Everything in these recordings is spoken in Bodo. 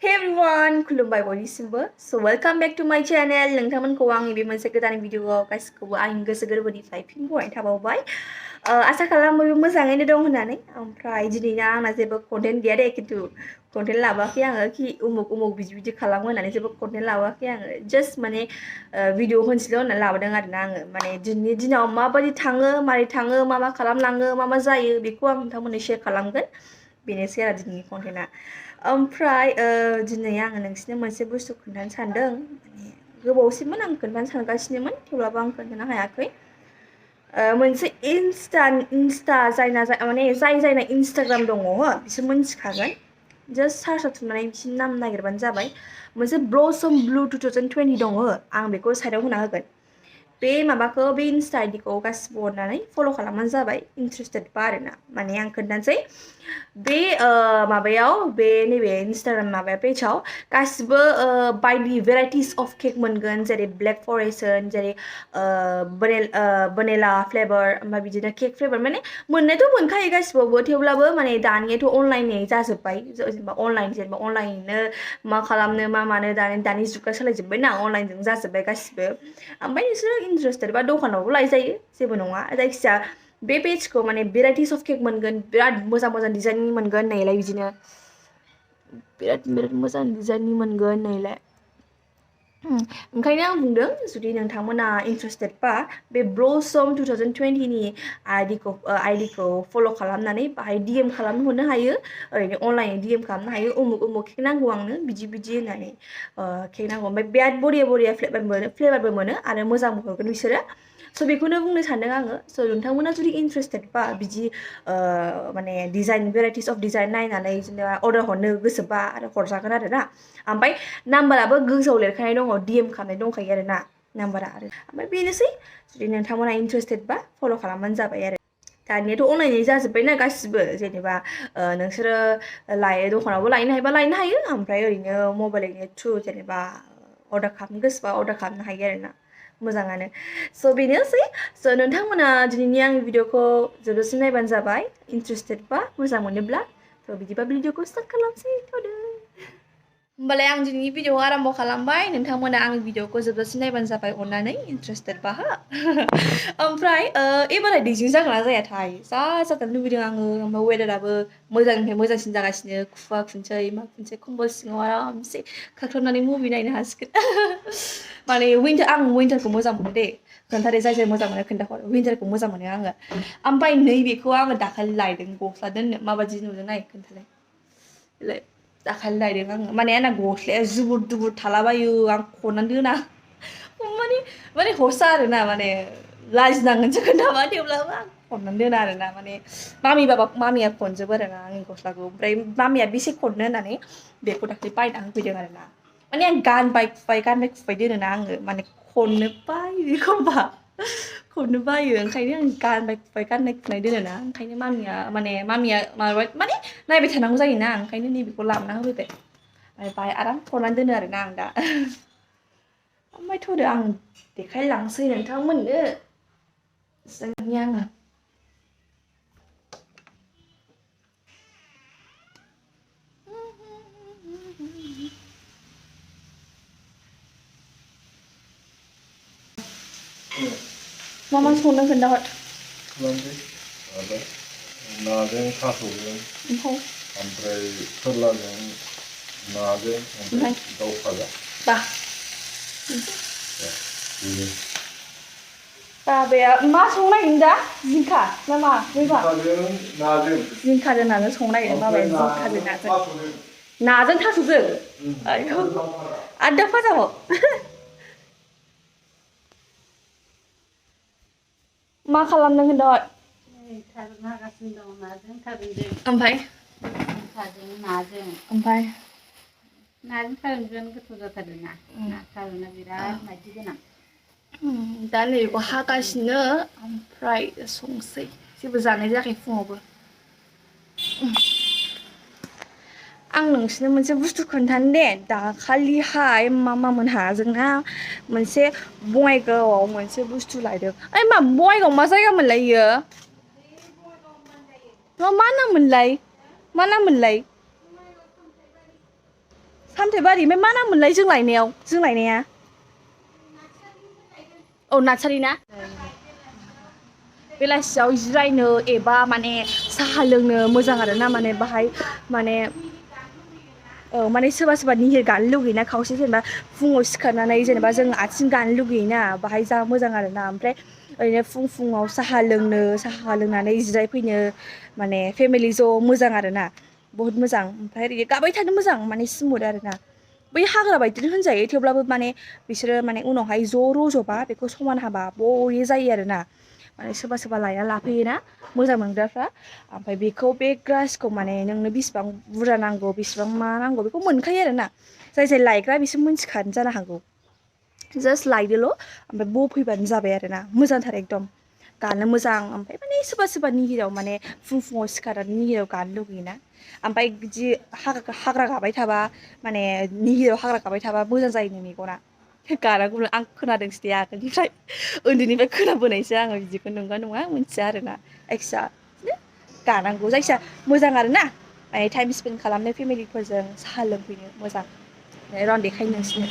Hey everyone, klmbai boinisimbw. So welcome back to my channel. नोंथांमोनखौ आंनि बे मोनसे गोदान भिडिअआव गासिखौबो आंनि गोसो गोरबोनिफ्राय फिन बरायनाय थाबावबाय। आसा खालामो मोजाङैनो दं होननानै। ओमफ्राय दिनैना आंना जेबो कन्टेन्ट गैया दे, खिन्थु कन्टेन्ट लाबोआखै आङो कि उमुक बिदि खालामो होननानै जेबो कन्टेन्ट लाबोआखै आङो। जास्ट माने भिडिअ होनसैल' होननानै लाबोदों आरोना आङो। माने दिनैनि दिनाव माबायदि थाङो, मारै थाङो, मा खालामलाङो, मा जायो बेखौ आं नोंथांमोननो शेयार खालामगोन। बेनोसै आरो दिनैनि कन्टेन्टआ। ओमफ्राय दिनै आङो नोंसिनो मोनसे बुस्थु खोन्थानो सानदों। माने गोबावसिममोन आं खोन्थानो सानगासिनोमोन, थेवब्लाबो आं खोन्थानो हायाखै। मोनसे इन्स्टा जायना इन्स्टाग्राम दङ बिसोर मोनथिखागोन। जास्ट सार्चआव थुनानै बिसोरनि नाम नागिरबानो जाबाय। मोनसे ब्लसम ब्लु 2020 दङ, आं बेखौ साइडआव होना होगोन। बे माबाखौ बे इन्स्टा आइडिखौ गासिबो अननानै फल' खालामबानो जाबाय, इन्टारेस्टेडबा आरोना। माने आं खोन्थानोसै बे माबायाव बे नैबे इन्स्टाग्राम माबा पेजाव गासिबो बायदि भेराइटिस अफ केक मोनगोन, जेरै ब्लेक फरेस्ट होन, जेरै भेनिला फ्लेभार, ओमफ्राय बिदिनो केक फ्लेभार। माने मोननायथ' मोनखायो गासिबावबो, थेवब्लाबो माने दानियाथ' अनलाइनै जाजोब्बाय। जेनेबा अनलाइननो मा खालामनो मा मानो दानि जुगा सोलायजोब्बाय ना, अनलाइनजों जाजोब्बाय गासिबो। ओमफ्राय नोंसोरो इन्टारेस्टेड बा दखानावबो लायजायो, जेबो नङा। जायखिजाया बे पेजखौ माने भेराइटिस अफ केक मोनगोन, बिराद मोजां डिजाइननि मोनगोन नैलाय, बिदिनो बिराद मोजां डिजाइननि मोनगोन नैलाय। ओंखायनो आं बुंदों, जुदि नोंथांमोना इन्टारेस्टेडबा बे ब्लसम 2020नि आइडिखौ फल' खालामनानै बाहाय DM खालामनो हरनो हायो। ओरैनो अनलाइन DM खालामनो हायो, उमुक केक नांगौ आंनो बिदि होननानै केक नांगौ। ओमफ्राय बिराद बरिया फ्लेभारबो मोनो आरो मोजांबो हरगोन बिसोरो। स' बेखौनो बुंनो सानदों आङो। स' नोंथांमोना जुदि इन्टारेस्टेडबा बिदि माने भेराइटिस अफ डिजाइन नायनानै जेनेबा अर्डार हरनो गोसोबा आरो हरजागोन आरो ना। ओमफ्राय नाम्बाराबो गोजौआव लिरखानाय दङ, DM खालामनाय दंखायो आरो ना नाम्बारा। आरो ओमफ्राय बेनोसै, जुदि नोंथांमोना इन्टारेस्टेडबा फल' खालामबानो जाबाय आरो। दानियाथ' अनलाइनै जाजोब्बायना गासिबो, जेनेबा नोंसोरो दखानावबो लायनो हायोबा लायनो हायो, ओमफ्राय ओरैनो मबाइलनि थ्रु जेनेबा अर्डार खालामनो गोसोबा अर्डार खालामनो हायो आरोना। मोजाङानो। स' बेनोसै। स' नोंथांमोना दिनैनि आंनि भिडिअखौ जोबजासिम नायबानो जाबाय, इन्टारेस्टेडबा, मोजां मोनोब्ला। थ' बिदिबा भिडिअखौ स्टार्ट खालामसै। होमबालाय आं दिनैनि भिडिअखौ आराम्भ खालामबाय। नोंथांमोना आंनि भिडिअखौ जोबजासिम नायबानो जाबाय अननानै, इन्टारेस्टेडबा हो। ओमफ्राय एबाराय दैजिं जागोन ना जायाथाय, जा जाजानो लुबैदों आङो। ओमफ्राय वेदाराबो मोजांनिफ्राय मोजांसिन जागासिनो, खुवा खुनसै मा खुनसै, कम्बल सिङाव आरामसे खाख्लाबनानै मुभि नायनो हासिगोन। माने आं विन्टारखौ मोजां मोनो दे। खोन्थादे जाय मोजां मोनो खोन्थाहर। विन्टारखौ मोजां मोनो आङो। ओमफ्राय नैबेखौ आङो दाखालि लायदों, गस्ला दोननो। माबायदि नुदों नाय खोन्थालाय। दाखालि लायदों आङो। माने आंना गस्लाया जुबुर थालाबायो, आं खननानै दोना। माने हरसा आरोना, माने लाजिनांगोनसो खोन्थाबा, थेवब्लाबो आं खननानै दोना आरोना। माने मामिया खनजोबो आरोना आंनि गस्लाखौ। ओमफ्राय मामिया बेसे खननो होननानै बेखौ दाख्लि बायना होफैदों आरोना। माने आं गानबाय खुबाय दोनोना आङो, माने खननो बायो एखमबा। खननो बायो, ओंखायनो आं गाननाय खुनाय दोनोना। ओंखायनो मामिया माबाबाय, माने नायबाय थानांगौ जायोना, ओंखायनो नैबेखौ लाबोना होफैबाय। ओमफ्राय आराम खननानै दोनो आरोना आं दा। ओमफ्राय थौदो आं देखायलांसै नोंथांमोननो जोंनि आङो। मा संदों खोन्थाहर। नाजों थास'जों, ओमफ्राय फोरलाजों नाजों, ओमफ्राय दाउ फाजा। बाबाया मा संनो नागिरदों दा? जिंखा ना मा? जिंखाजों नाजों। जिंखाजों नाजों संनो नागिरदों बाबाया, जिंखाजों नाजों। नाजों थास'जों? आयौ, आरो दाउ फाजाबाव। मा खालामदों खोन्थाहर। थारुन हागासिनो दं, नाजों थारुनजों। ओमफ्राय जिंखाजों नाजों। ओमफ्राय नाजों थारुनजों गोथाव जाथारो ना। थारुना बिराद माइदि गोनां। दा नैबेखौ हागासिनो, ओमफ्राय संसै। जेबो जानाय जायाखै फुङावबो। आं नोंसिनो मोनसे बुस्थु खोन्थानो दे। दाखालिहाय मामामोनहा जोंना मोनसे बङाइगावआव मोनसे बुस्थु लायदों। ओइ मा बङाइगाव मा जायगा मोनलाय इयो? मा नाम मोनलाय? सामथाइ बारि ओमफ्राय मा नाम मोनलाय जों लायनाया औ नार्सारि ना बेलासियाव जिरायनो एबा माने साहा लोंनो मोजां आरोना माने बाहाय माने माने सोरबा निहिर गानो लुगैयोना खावसे जेनेबा फुङाव सिखारनानै जेनेबा जों आथिं गानो लुगैयोना बाहाय जा मोजां आरोना ओमफ्राय ओरैनो फुङाव साहा लोंनानै जिरायफैनो माने फेमिलि ज' मोजां आरोना बहुत मोजां ओमफ्राय ओरैनो गाबाय थानो मोजां माने स्मुथ आरोना बै हाग्रा बायदिनो होनजायो थेवब्लाबो माने बिसोरो माने उनावहाय ज' रज'बा बेखौ समान हाबा बयो जायो आरोना माने सोरबा लायना लाफैयोना मोजां मोनग्राफ्रा ओमफ्राय बेखौ बे ग्रासखौ माने नोंनो बेसेबां बुरजा नांगौ बेसेबां मा नांगौ बेखौ मोनखायो आरोना जाय लायग्रा बिसोर मोनथिखानो जानो हागौ जास्ट लायदोल' ओमफ्राय बफैबानो जाबाय आरोना मोजांथार एकदम गानो मोजां ओमफ्राय माने सोरबा निहिराव माने फुङाव सिखारनानै निहिराव गानो लुगैयोना ओमफ्राय बिदि हाग्रा गाबाय थाबा माने निहिराव हाग्रा गाबाय थाबा मोजां जायोनो मेगना गानांगौ आं खोनादोंसो दे आगोलनिफ्राय उन्दैनिफ्राय खोनाबोनायसो आङो बिदिखौ नंगौ नङा मिथिया आरोना जायखिया गानांगौ जायखिया मोजां आरोना माने टाइम स्पेन्ड खालामनो फेमिलिफोरजों साहा लोंफैनो मोजां रावन्ड देखायनो नोंसिनो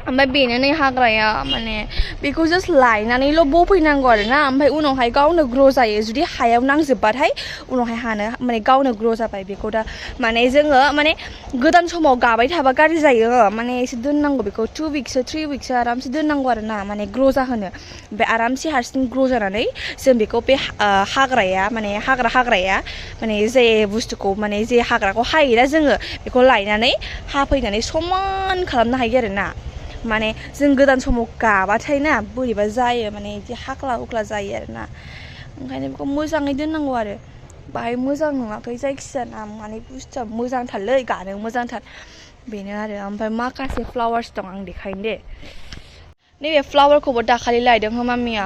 ओमफ्राय बेनो नै हाग्राया माने बेखौ जास्ट लायनानैल' बफैनांगौ आरोना ओमफ्राय उनावहाय गावनो ग्र' जायो जुदि हायाव नांजोबबाथाय उनावहाय हानो माने गावनो ग्र' जाबाय बेखौ दा माने जोङो माने गोदान समाव गाबाय थाबा गाज्रि जायो माने एसे दोननांगौ बेखौ 2 weeks 3 weeks आरामसे दोननांगौ आरोना माने ग्र' जाहोनो ओमफ्य आरामसे हारसिं ग्र' जानानै जों बेखौ बे हाग्राया माने हाग्राया माने जे बुस्थुखौ माने जे हाग्राखौ हायोना जोङो बेखौ लायनानै हाफैनानै समान खालामनो हायो आरोना माने जों गोदान समाव गाबाथाय ना बोरैबा जायो माने बिदि हाख्ला हुख्ला जायो आरोना ओंखायनो बेखौ मोजाङै दोननांगौ आरो बाहाय मोजां नुवाखै जायखिजाया ना माने बुस्थुआ मोजांथारलै गानो मोजांथार बेनो आरो ओमफ्राय माखासे फ्लावार्स दं आं देखायनो दे नैबे फ्लावारखौबो दाखालि लायदों हो मामिया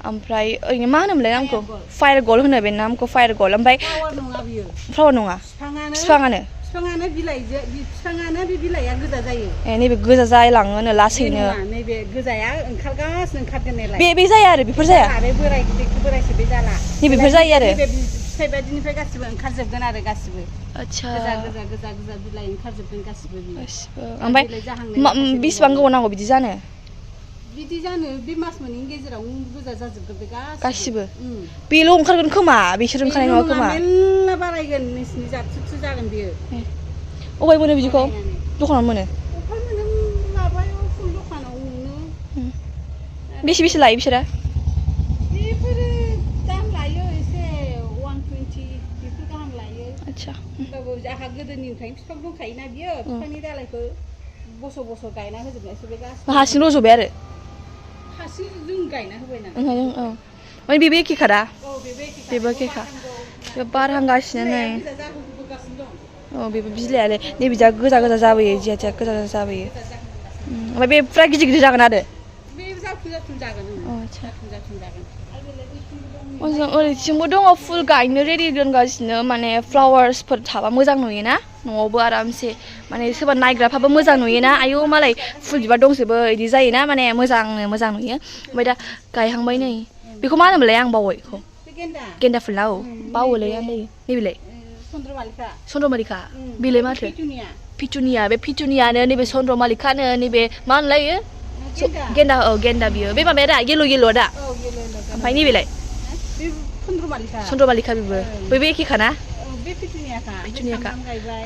ओमफ्राय ओरैनो मा होनोमोनलाय नामखौ फायार गल होनो बे नामखौ फायार गल ओमफ्राय फ्लावार नङा बिफाङानो बे बिलाइया गोजा जायो नैबे गोजा जालाङोनो लासैनो नैबे गोजाया ओंखारगोन बे जाया आरो बेफोर जाया बे बोरायसो बे जाला नैबेफोर जायो आरो फिथाइ बायदिनिफ्राय गासिबो ओंखारजोबगोन आरो गासिबो आच्छा गोजा बिलाइ ओंखारजोबगोन गासिबो ओमफ्राय बेसेबां गोबाव नांगौ बिदि जानो बे मास मोननैनि गेजेराव गोजा जाजोबगोन बे गासिबो बेल' ओंखारगोन खोमा बिसोर ओंखारनाय नङा खोमा मेल्ला बारायगोन नोंसिनि जाबसुसो जागोन बियो अबाय मोनो बिदिखौ दखानाव मोनो माबायाव फुल दखानाव मोनो बेसे लायो बिसोरो बेफोरो दाम लायो एसे 120 बेफोर गाहाम लायो आच्छा होमबाबो आंहा गोदोनिफ्रायनो बिफां दंखायोना बियो बिफांनि दालाइखौ बस' गायना होजोबनायसो बे गासिबो हारसिं रज'बाय आरो हारसिं जों गायना होबाय ना ओमफ्राय बेबो एखेखा दा बेबो एखेखा बे बारहांगासिनो नै बेबो बिलाइआलाय नैबे जा गोजा जाबोयो जिया गोजा जाबोयो ओमफ्राय बे फुरा गिदिर जागोन आरो बे जाथुन जागोन मोजां ओरैथिंबो दङ फुल गायनो रेडि दोनगासिनो माने फ्लावार्सफोर थाबा मोजां नुयोना न'आवबो आरामसे माने सोरबा नायग्राफ्राबो मोजां नुयोना आयौ मालाय फुल बिबार दंजोबो बिदि जायोना माने मोजां नुयो ओमफ्राय दा गायहांबाय नै बेखौ मा होनोमोनलाय आं बावबाय बेखौ गेन्दा फुल ना बावोलै आं नैबेलाय चन्द्रमालिका बेलाय माथो पिटुनिया बे पिटुनियानो नैबे चन्द्रमालिकानो नैबे मा होनलायो गेन्दा बियो बे माबाया दा येल' दा ओमफ्राय नैबेलाय चन्द्रमालिका बेबो एखेखा ना पिटुनियाखा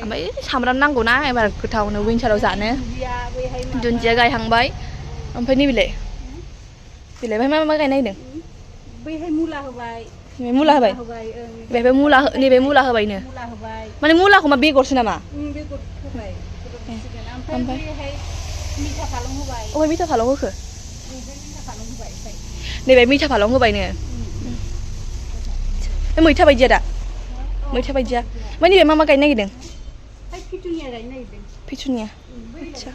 ओमफ्राय सामब्राम नांगौना एबार गोथावनो विन्टाराव जानो दुन्दिया गायहांबाय ओमफ्राय नैबेलाय मा गायनो नागिरदों बैहाय मुला होबाय बेहायबो नैबे मुला होबायनो माने मुलाखौ मा बेगरसो नामा बेगर होबाय ओमफ्राय मिथा फालं होबाय अबे मिथा फालं होखो नैबे मिथा फालं होबायनो मैथा बायदिया दा ओमफ्राय नैबे मा गायनो नागिरदों पिटुनिया आच्छा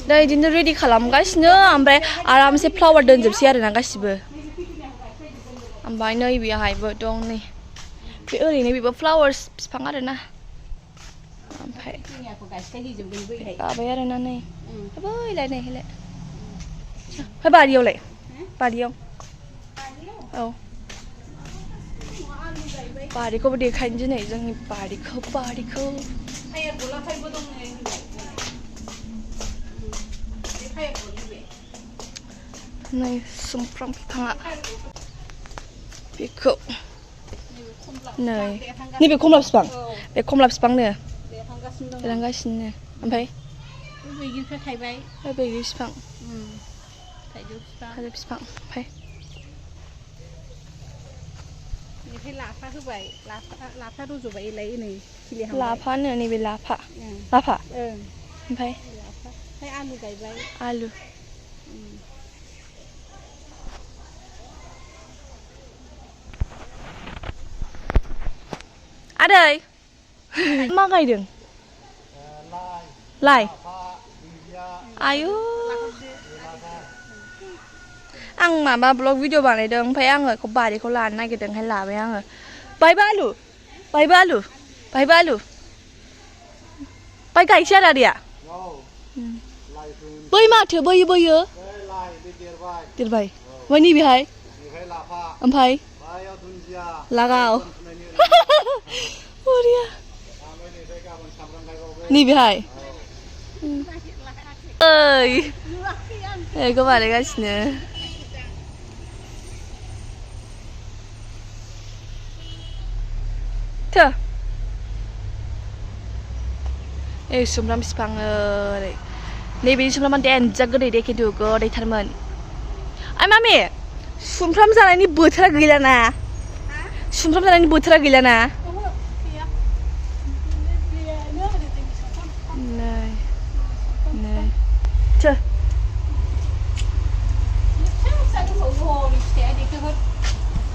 दा बिदिनो रेडि खालामगासिनो ओमफ्राय आरामसे फ्लावार दोनजोबसै आरोना गासिबो ओमफ्राय नैबेहायबो दं नै बे ओरैनो बेबो फ्लावार्स बिफां आरोना ओमफ्राय गाबाय आरोना नै बैलाय ओमफ्राय बारियाव औ बारिखौबो देखायनोसै नै जोंनि बारिखौ नै सुमफ्राम बिफाङा बेखौ नै नैबे खमला बिफां बे खमला बिफांनो देरहांगासिनो ओमफ्राय बैग्रिफ्रा थायबाय बैग्रि बिफां थाइजौ बिफां ओमफ्राय बेनिफ्राय लाफा होबाय लाफा रज'बाय एलाय नै लाफानो नैबे लाफा ओमफ्राय आलु गायबाय आलु आदै मा गायदों लाइ आयु आं माबा ब्लग भिडिअ बानायदों ओमफ्राय आङो बेखौ बारिखौ लानो नागिरदोंहाय लाबाय आङो बायबो आलु बाय गायसै आरो आदैया बै माथो बोयो देरबाय ओमफ्राय नैबेहाय ओमफ्राय लागाव नैबेहाय ओइ बेखौ बानायगासिनो ए सुमफ्राम बिफां ओरै नैबे सुमफ्रामा देन्जार गोदै दे खिन्थु गोदैथारमोन ओइ मामि सुमफ्राम जानायनि बोथोरा गैलाना सुमफ्राम जानायनि बोथोरा गैलाना नै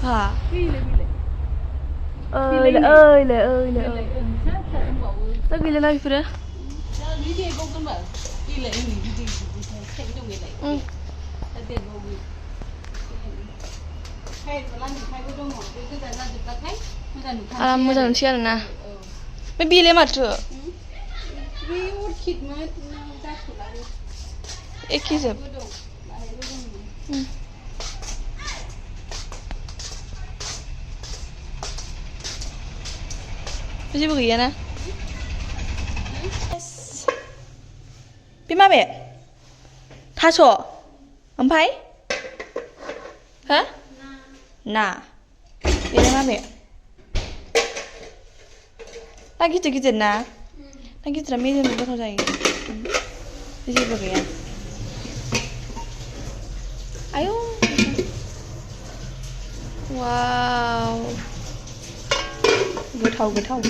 हा ओइले दा गैलाना बेफोरो आराम मोजां नुसै आरोना बे बेलाय माथो एखे जोब जेबो गैयाना बे माबे थास' ओमफ्राय हो ना बेलाय माबे ना गिदिर ना गिदिरा मेजेम गोथाव जायो जेबो गैया आयौ वाव गोथाव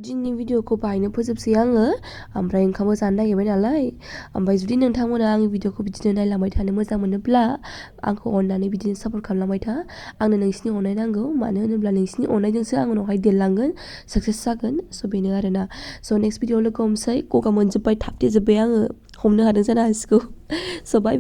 दिननि भिडिअखौ बाहायनो फोजोबसै आङो ओमफ्राय ओंखामबो जानो नागिरबाय नालाय ओमफ्राय जुदि नोंथांमोना आंनि भिडिअखौ बिदिनो नायलांबाय थानो मोजां मोनोब्ला आंखौ अननानै बिदिनो सापर्ट खालामलांबाय था आंनो नोंसिनि अननाय नांगौ मानो होनोब्ला नोंसिनि अननायजोंसो आं उनावहाय देरलांगोन साक्सेस जागोन स' बेनो आरोना स' नेक्स्ट भिडिअ लोगो हमसै गगा मोनजोब्बाय थाबथेजोब्बाय आङो हमनो हादों जानो हासिगौ स' बाय